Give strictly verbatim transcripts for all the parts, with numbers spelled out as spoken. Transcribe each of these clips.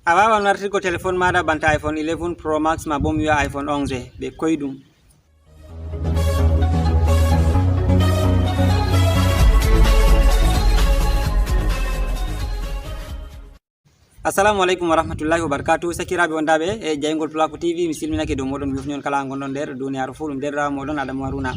A waawan wartirgo telefon maaɗa banta iPhone eleven Pro Max maa boo mi wi'a iPhone onze ɓe koyɗum. Assalamu alaikum warahmatullahi wabarakatuh. Sakiraaɓe wondaaɓe e jayngol Pulaaku T V, mi silminake dow mooɗon, mi hufni on kala ngonɗon nder duniyaaru fuu. Ɗum deerɗiraawo mooɗon Adamu Haruna.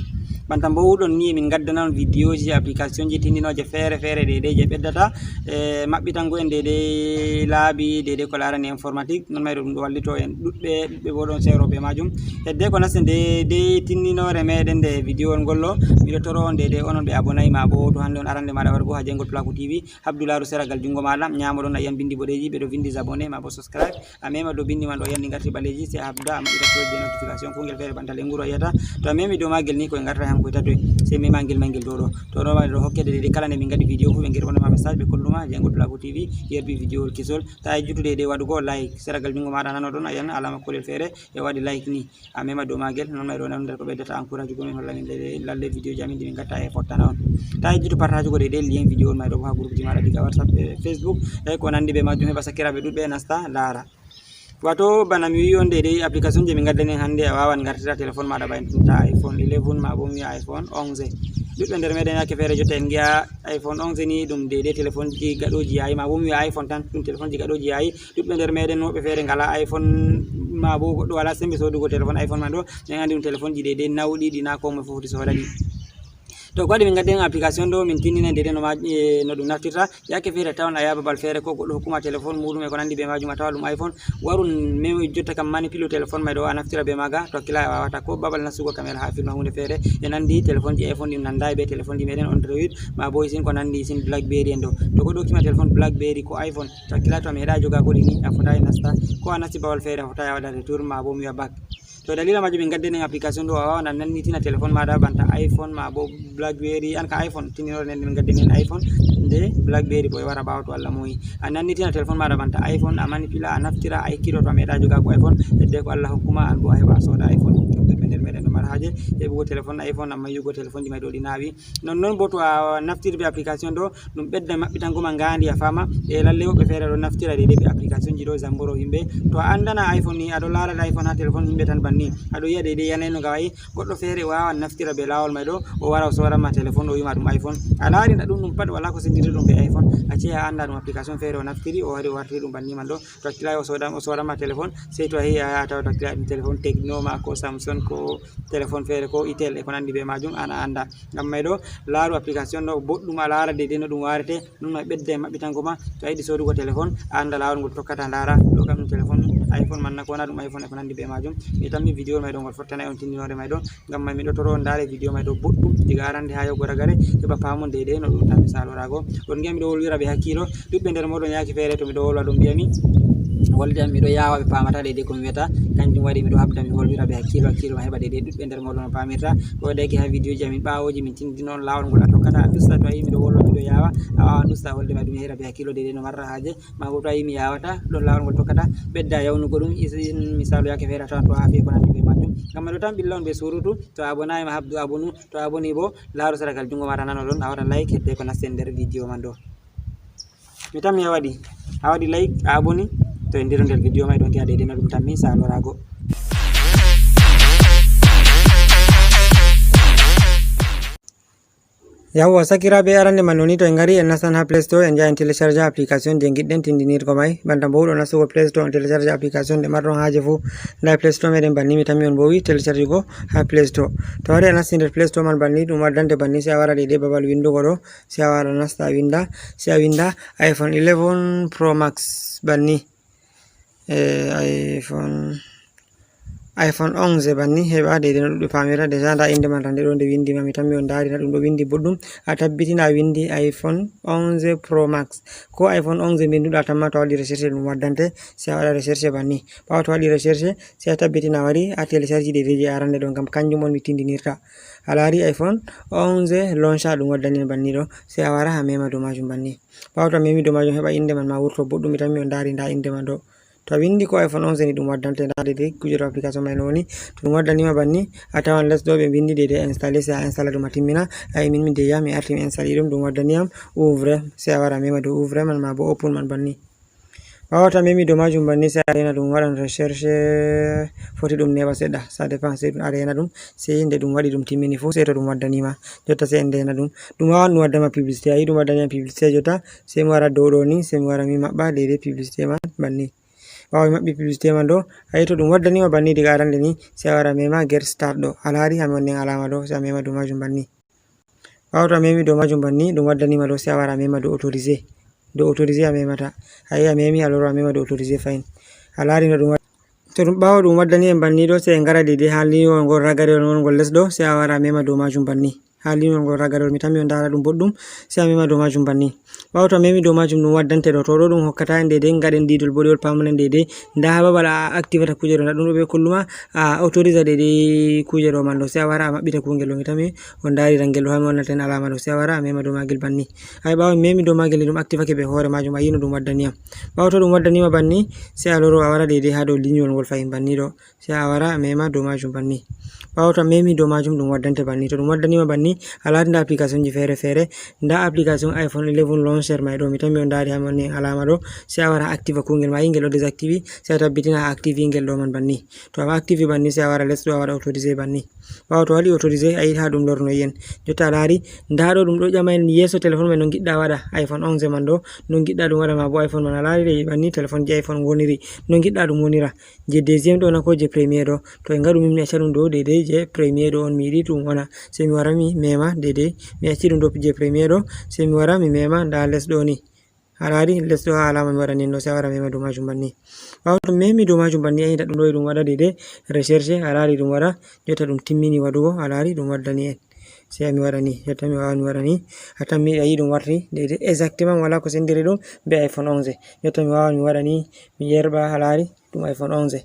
Banta mboowuɗon ni, min ngaddana on vidiyooji e applicationji tindinooje feere feere deydey je ɓeddata e maɓɓitango en deydey laabi deydey ko laarani informatique. Non mayre ɗum ɗo wallito en ɗuɗɓe, ɗuɗɓe bo ɗon seero be maajum. Hedde ko nasten deydey tindinoore meɗen nde vidiyowol ngol ɗo, miɗo toro on deydey onon ɓe abonay maa bo to hannde on arande maaɗa wargo ha jayngol Pulaaku T V, habdu laaru seragal junngo maaɗa, nyaamo ɗon a yi'an bindi boɗeeji ɓe ɗo vindi abonné maa bo subscribe. A mema dow bindi man ɗo a yi'an ɗi ngarti ɓaleeji, sey a habda a maɓɓita cloche de notification, kuungel feere banta lennguru a yi'ata. To a memi dow maagel ni koy ngarta han koy tatoy, sey mema ngel mangel dow ɗo. To ɗo ma ɗo hokkede deydey kala nde min ngaɗi vidiyo fuu ɓe ngerɓana ma message ɓe kollu ma jayngol Pulaaku T V yerɓi vidiyowol kisol. Ta yejjutu deydey waɗugo like, seragal junngo maaɗa nano ɗon a yi'an alaama koolel feere e waɗi like ni. A mema dow maagel, non mayre ɗo nder ko ɓeddata encourage'ugo min, holla min lalle, lalle vidiyooji amin ɗi min ngatta e fottana on. Ta yejjutu partage'ugo deydey lien vidiyowol may ɗo bo ha groupji maaɗa diga WhatsApp e Facebook e ko nandi be maajum, heɓa sakiraaɓe ɗuɗɓe nasta laara. Waato bana mi wi'i on deydey application je min ngaddani en hannde, a waawan ngartira telefon maaɗa banta iPhone eleven maa bo mi wi'a iPhone onze. Ɗuɗɓe nder meɗen yaake feere jotta en ngi'a iPhone onze ni ɗum deydey telefonji gaɗooji yaayi maa bo mi wi'a iPhone tan, ɗum telefonji gaɗooji yaayi. Ɗuɗɓe nder meɗen woɓɓe feere ngala iPhone maa bo goɗɗo wala sembe sodugo telefon iPhone man ɗo, en andi ɗum telefonji deydey nawɗi ɗi na ko moy foti soda ɗi. To ko waɗi min ngaddi en application ɗo, min tindina deydey no ma-, e, no ɗum naftirta. Yaake feere tawan a yaha babal feere ko goɗɗo hokkuma telefon muɗum e ko nandi be maajum, a tawa ɗum iPhone. Waru memi jotta kam manipilo telefon may ɗo a naftira be maaga, to hakkila a wawata ko babal nastugo kamera ha filma huunde feere. E nandi telefonji iPhone ɗin nandaay be telefonji meɗen Android, maa bo isin ko nandi isin Blackberry en ɗo. To goɗɗo hokkima telefon Blackberry ko iPhone, to hakkila to a meeɗa joga ko ɗi ni, a fotaay nasta. Ko a nasti babal feere a fotaay a waɗa retour maa bo mi wi'a back. To dalila maajum min ngaddani en application ɗo, a wawan a nannitina telefon maaɗa banta iPhone maa bo Blackberry, an ka iPhone, tindinore nden min ngaddani en iPhone, nde Blackberry bo e wara ɓaawo to Allah moyi. A nannitina telefon maaɗa banta iPhone, a manipila, a naftira, a ekkito to a meeɗa jogago iPhone, hedde ko Allah hokkuma an bo a heɓa a sooda iPhone. Ɗum ɓe nder meɗen ɗo mara haaje heɓugo telefon iPhone, amma yi'ugo telefonji may ɗo ɗi naawi. Non non bo to a naftiri be application ɗo, ɗum ɓedda maɓɓitango ma ngaandi a faama. E lalle woɓɓe feere ɗo naftira deydey be application ji ɗo zamboro himɓe. To a andana iPhone ni, a ɗo laara iPhone ha telefon himɓe tan banni. A ɗo yi'a deydey yanayi no nga wa'i. Goɗɗo feere wawan naftira be laawol may ɗo, o wara o soodan ma telefon, o wi'ma ɗum iPhone. A laari na ɗum, ɗum pat wala ko sendirta ɗum be iPhone. A ceya a anda ɗum application feere o naftiri, o wari o wartiri ɗum banni man ɗo. To hakkilay o soodan, o soodan ma telefon, sey to a yahi a yaha a tawa to hakkilay ɗum telefon Tecno ma ko Samsung ko telefon feere ko Itel e ko nandi be maajum, an a anda. Ngam may ɗo, laaru application ɗo boɗɗum, a laara deydey no ɗum warete, non no ɓedda e maɓɓitango ma. To a yiɗi soodugo telefon, a anda laawol ngol tokkata ndaara. Ɗo kam ɗum telefon iPhone man na ko wona ɗum iPhone e ko nandi be maajum. Mi tammi video may ɗo ngol fottanay on tindinore may ɗo. Ngam may miɗo toro on ndaare video may ɗo boɗɗum, diga arande ha yahugo ragare, heɓa paamon deydey no ɗum tammi salorago. On ngi'a miɗo wolwira be hakkiilo, ɗuɗɓe nder mooɗon yaake feere to miɗo wolwa ɗo mbi'ami wolde am miɗo yaawa, ɓe paamata deydey ko mi wi'ata. Kanjum waɗi miɗo habda mi wolwira be hakkiilo, hakkiilo ma heɓa deydey ɗuɗɓe nder mooɗon no paamirta. Ko waɗeeki ha videoji amin ɓaawooji min tindino on laawol ngol a tokkata a ɗusta. To a yi miɗo wolwa miɗo yaawa, a waawan ɗusta wolde ma ɗum yahira be hakkiilo deydey no marra haaje. Maa bo to a yi mi yaawata, ɗon laawol ngol tokkata ɓedda yawnugo ɗum. Isin misaalu yaake feere a tawan to haa fiye ko nandi be maajum. Ngam may ɗo tan ɓilla on be surutu. To a abonayi ma habdu abonu. To a aboni bo, laaru seragal junngo maaɗa nano ɗon, a waɗa like hedde ko nasti nder video man ɗo. Mi tammi a waɗi, a waɗi like, a aboni, to en ndiro nder video may ɗon ngi'a deydey no ɗum tammi salorago. Yawwa, sakiraaɓe, arande man woni to en ngari en nastan ha Play Store, en njaha en télécharge application je ngiɗɗen tindinirgo may. Banta mbo huɗo nastugo Play Store on télécharge application ɗe marɗon haaje fuu. Nda Play Store meɗen banni, mi tammi on bo wi télécharge go ha Play Store. To wari a nasti nder Play Store man banni, ɗum waddante banni, sey a wara deydey babal windugo ɗo, sey a wara nasta a winda, sey a winda iPhone eleven Pro Max banni. E, iPhone, iPhone onze banni, heɓa deydey no ɗuɗɗo pamira. Déjà nda innde man tan nde ɗo nde windi ma, mi tammi on ndaari na ɗum ɗo windi boɗɗum. A tabbitina a windi iPhone onze Pro Max. Ko iPhone onze mbinduɗo a tamma to a waɗi recherche ɗum waddante, sey a waɗa recherche banni. Ɓaawo to a waɗi recherche, sey a tabbitina a wari a télécharge deydey je arande ɗo, ngam kanjum on mi tindinirta. A laari iPhone onze launcher ɗum waddani en banni ɗo, sey a wara a mema dow maajum banni. Ɓaawo to a memi dow maajum heɓa innde man ma wurto boɗɗum, mi tammi on ndaari nda innde man ɗo. To a windi ko iPhone onze ni ɗum waddante, nda deydey kuje ɗo application may no woni. To ɗum waddani ma banni, a tawan les ɗo ɓe mbindi deydey installer, sey a installa ɗum a timmina. Ay min mi deya mi arti mi installer ɗum, ɗum waddani am ouvre, sey a wara a mema dow ouvre man ma bo open man banni. Ɓaawo to a memi dow maajum banni, sey a reena ɗum, waɗan recherche, foti ɗum neeɓa seɗɗa, ça dépend, sey ɗum a reena ɗum, sey nde ɗum waɗi ɗum timmini fuu, sey to ɗum waddanima. Jotta sey en reena ɗum. Ɗum waawan ɗum waddama publicité, a yi ɗum waddanima publicité jotta, sey mi wara dow ɗo ni, sey mi wara mi maɓɓa deydey publicité man banni. Ɓaawo mi maɓɓi publicité man ɗo, a yi to ɗum waddanima banni diga arande ni, sey a wara mema get start ɗo. A laari a memi on nden alaama ɗo, sey a mema dow maajum banni. Ɓaawo to a memi dow maajum banni, ɗum waddanima ɗo, sey a wara a mema dow autorisé. Dow autorisé a memata. A yi a memi, a loro a mema dow autorisé fahin. A laari no ɗum wad-, to ɗum ɓaawo ɗum waddani en banni ɗo, sey en ngara deydey haa linwol ngol ragarewol ngol les ɗo, sey a wara a mema dow maajum banni. Haa linwol ngol ragarewol, mi tammi on ndaara ɗum boɗɗum, sey a mema dow maajum banni. Ɓaawo to a memi dow maajum ɗum waddante ɗo, to ɗo ɗum hokkata en deydey, ngaɗen diidol boɗewol paamanen deydey. Ndaa haa babal a activata kuuje ɗo, ndaa ɗum ɗo ɓe kolluma, a autorisa deydey kuuje ɗo man ɗo, sey a wara a maɓɓita kuungel ɗo, mi tammi on ndaari rangel ɗo, haa mi wannata en alaama ɗo, sey a wara a mema dow maagel banni. Ay, ɓaawo mi memi dow maagel ni ɗum activake bee hoore maajum, a yi no ɗum waddani yam. Ɓaawo to ɗum waddanima banni, sey a loro a wara deydey haa dow linwol ngol fahin banni ɗo, sey a wara a mema dow maajum banni. Ɓaawo to a memi dow maajum ɗum waddante banni. To ɗum waddanima banni, a laari ndaa application ji feere-feere. Ndaa application iPhone eleven launcher may ɗo, mi tammi on ndaari haa mi wanni en alaama ɗo, sey a wara a activa kuungel ma, a yi ngel ɗo désactivé, sey a tabbitina a activi ngel ɗo man banni. To a activi banni, sey a wara les ɗo a waɗa autorisé banni. Ɓaawo to a waɗi autorisé, a yi haa ɗum lornoyi en. Jotta a laari, ndaa ɗo ɗum ɗo ƴama en yeeso téléphone may no ngiɗɗa waɗa iPhone onze man ɗo, no ngiɗɗa ɗum waɗa ma bo iPhone man. A laari de banni téléphone ji iPhone woniri, no ngiɗɗa ɗum wonira. Je deuxième ɗo na ko je premier ɗo. To en ngaɗu min mi acca ɗum ɗo deydey je premier ɗo on mi yiɗi ɗum wona. Sey mi wara mi mema deydey, mi acci ɗum ɗo je premier ɗo, sey mi wara mi mema ndaa les ɗo ni. A laari les ɗo haa alaama mi waɗani en ɗo, sey a wara a mema dow maajum banni. Ɓaawo to mi memi dow maajum banni, a yi ndaa ɗum ɗo e ɗum waɗa deydey recherche, a laari ɗum waɗa, jotta ɗum timmini waɗugo, a laari ɗum waddani en. Sey mi waɗa ni, jotta mi waawan mi waɗa ni, a tammi a yi ɗum warti deydey exactement, walaa ko senndiri ɗum bee iPhone onze. Jotta mi waawan mi waɗa ni, mi yerɓa, a laari ɗum iPhone onze.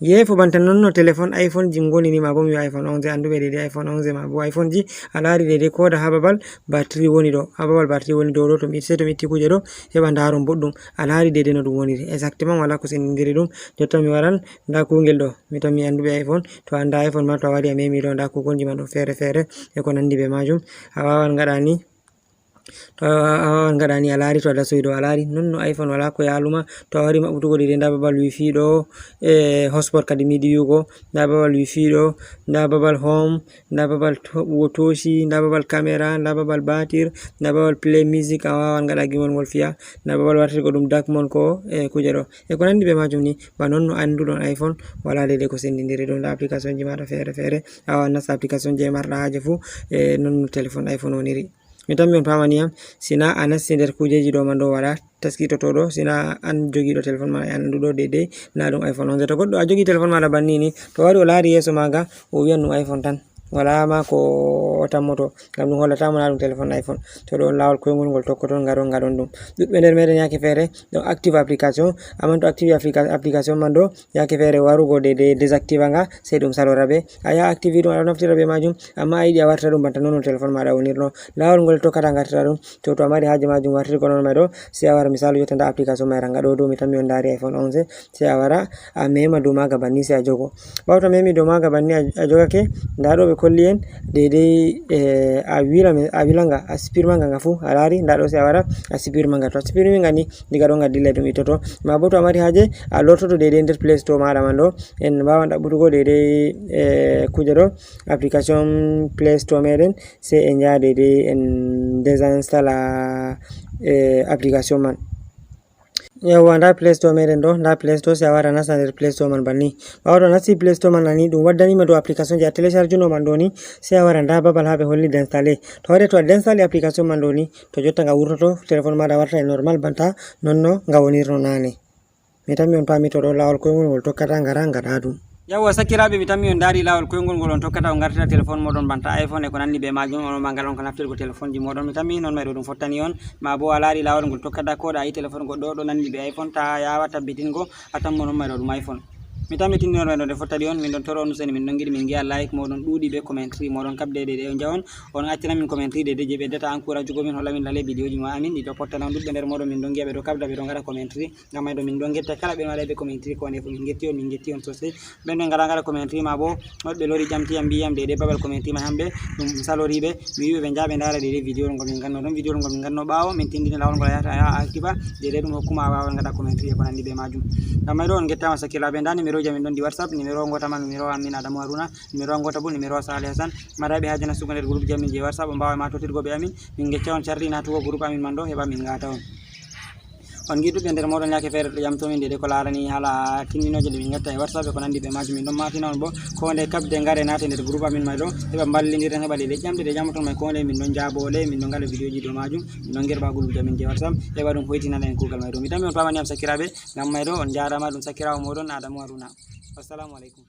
Yeefo banta non no téléphone iPhone ji ngoni ni, maa bo mi wi'a iPhone onze, annduɓe deydey iPhone onze maa bo iPhone ji, a laari deydey kooda haa babal batiri woni ɗo, haa babal batiri woni dow ɗo, to mi, sey to mi itti kuuje ɗo, heɓa ndaaron boɗɗum, a laari deydey no ɗum woniri. Exactement, walaa ko senndindiri ɗum. Jotta mi waran, ndaa kuungel ɗo, mi tammi annduɓe iPhone, to a anndaa iPhone ma, to a wari a memi ɗo, ndaa kuugonji man ɗo feere-feere e ko nanndi bee maajum. A waawan ngaɗa ni, to a, a waawan ngaɗa ni, a laari to a dasoyi ɗo, a laari non no iPhone walaa ko yaaluma. To a wari maɓɓutugo deydey, ndaa babal wifi ɗo, e hotspot kadi mi yiɗi yi'ugo, ndaa babal wifi ɗo, ndaa babal home, ndaa babal to-, huugo tooshi, ndaa babal camera, ndaa babal batir, ndaa babal play music, a waawan ngaɗa gimol ngol fiya, ndaa babal wartirgo ɗum dark mode ko e kuuje ɗo. E ko nanndi bee maajum ni, ba non no annduɗon iPhone walaa deydey ko senndindiri ɗum, ndaa application ji maaɗa feere-feere, a waawan nasta application je marɗa haaje fuu, e non no téléphone iPhone woniri. Mi tammi on paamani yam, si na a nasti nder kuujeeji ɗo man ɗo waɗa taskitotooɗo, si na an jogiiɗo téléphone ma e annduɗo deydey, na ɗum iPhone onze. To goɗɗo a jogii téléphone maaɗa banni ni, to wari o laari yeeso maaga, o wi'an ɗum iPhone tan. Walaa ma ko o tammoto, ngam ɗum hollata mo na ɗum téléphone iPhone. To ɗo on laawol koyngol ngol tokkoton, ngaron ngaɗon ɗum. Ɗuɗɓe nder meeɗen yaake feere ɗon active application, ammaa to active applica-, application man ɗo, yaake feere warugo deydey désactiva nga, sey ɗum salora ɓe. A yaha active ɗum, a ɗo naftira bee maajum, ammaa a yiɗi a wartira ɗum banta non no téléphone maaɗa wonirno. Laawol ngol tokkata ngartira ɗum. To, to a mari haaje maajum wartirgo non may ɗo, sey a wara misaalu jotta ndaa application mayra nga ɗo dow, mi tammi on ndaari iPhone onze, sey a wara a mema dow maaga banni sey a jogo. Ɓaawo to a memi dow maaga banni a, a jogake, ndaa ɗo ɓe kolli en deydey, e, a wila mi-, a wila nga, a supprima nga nga fuu, a laari, ndaa ɗo sey a wara a supprima nga. To a supprimi nga ni, diga ɗo nga dillay ɗum ittoto. Maa bo to a mari haaje, a lortoto deydey nder Play Store maaɗa man ɗo, en mbaawan ɗaɓɓutugo deydey, e, kuuje ɗo, application Play Store meeɗen, sey en njaha deydey en désinstalla, e, application man. Yawwa, ndaa Play Store meeɗen ɗo, ndaa Play Store, sey a wara nasta nder Play Store man banni. Ɓaawo to a nasti Play Store man ni, ɗum waddanima dow application je a télécharge no man ɗo ni, sey a wara ndaa babal haa ɓe holli d'installer. To waɗi to a désinstalle application man ɗo ni, to jotta nga wurtoto, téléphone maaɗa warta e normal banta non no nga wonirno naane. Mi tammi on paami to ɗo laawol koyngol ngol tokkata ngara ngaɗa ɗum. Yawwa, sakiraaɓe, mi tammi on ndaari laawol koyngol ngol on tokkata on ngartira téléphone mooɗon banta iPhone e ko nanndi bee maajum, on ma ngaɗon ko naftirgo téléphone ji mooɗon. Mi tammi non may ɗo ɗum fottani on, maa bo a laari laawol ngol tokkata ko ɗa yi téléphone goɗɗo ɗo nanndi bee iPhone, ta yaawa tabbitingo a tammo non may ɗo ɗum iPhone. Mi tammi tinndinore men ɗo nde fottali on, min ɗon toro on useni, min ɗon giɗi min ngi'a like moɗon ɗuuɗi be commentary moɗon kabde ɗe ɗe on jawon. On accana min commentary ɗe ɗe je ɓeddata encourage go min holla min lale vidéo ji ma amin ɗi ɗo pottana on ɗuɗɓe nder moɗon min ɗon ngi'a ɓe ɗo kabda ɓe ɗo ngaɗa commentary. Ngam may ɗo min ɗon ngetta kala ɓe waɗa ɓe commentary ko wonde fu min ngetti on, min ngetti on sosai. Ɓen ɗon ngara ngara commentary ma bo woɗɓe lori jamti yam mbi'i yam ɗe ɗe babal commentary ma hamɓe ɗum salori ɓe mi wi'ɓe ɓe njaha ɓe ndara ɗe ɗe vidéo ngo min ganno ɗon vidéo ngo min ganno ɓawo min tinndini lawol ngol a yahata a yaha a activa ɗe ɗe ɗum hokkuma a wawan ngaɗa commentary e ko nandi be majum. Ngam may ɗo on ngettama sakiraaɓe nda numéro ji amin ɗon ɗi WhatsApp numéro ngota ma numéro amin Adamu Haruna numéro ngota bo numéro Sali Hassan. Maraɓe haja nastugo nder groupe ji amin je WhatsApp on mbawa ma tottirgo be amin min ngecca on carli natugo groupe amin man ɗo heɓa min ngata on. On ngi ɗuɓɓe nder moɗon yake feere ɗo yamtomin dede ko larani hala tinndinoje ɗe min gatta e WhatsApp e ko nandi be majum min ɗon matina on bo ko nde kabde ngare nate nder groupe amin may ɗo heɓa mballindiren heɓa ɗe ɗe ƴamɗe ɗe ƴamoton may ko nde min ɗon jabo ɗe min ɗon ngaɗa vidéo ji dow majum min ɗon gerɓa groupe ji amin je WhatsApp heɓa ɗum hoytinana en kugal may ɗo mi tammi on pamani am sakiraɓe ngam may ɗo on jarama ɗum sakirawo moɗon Adamu Haruna. Wassalamu aleykum.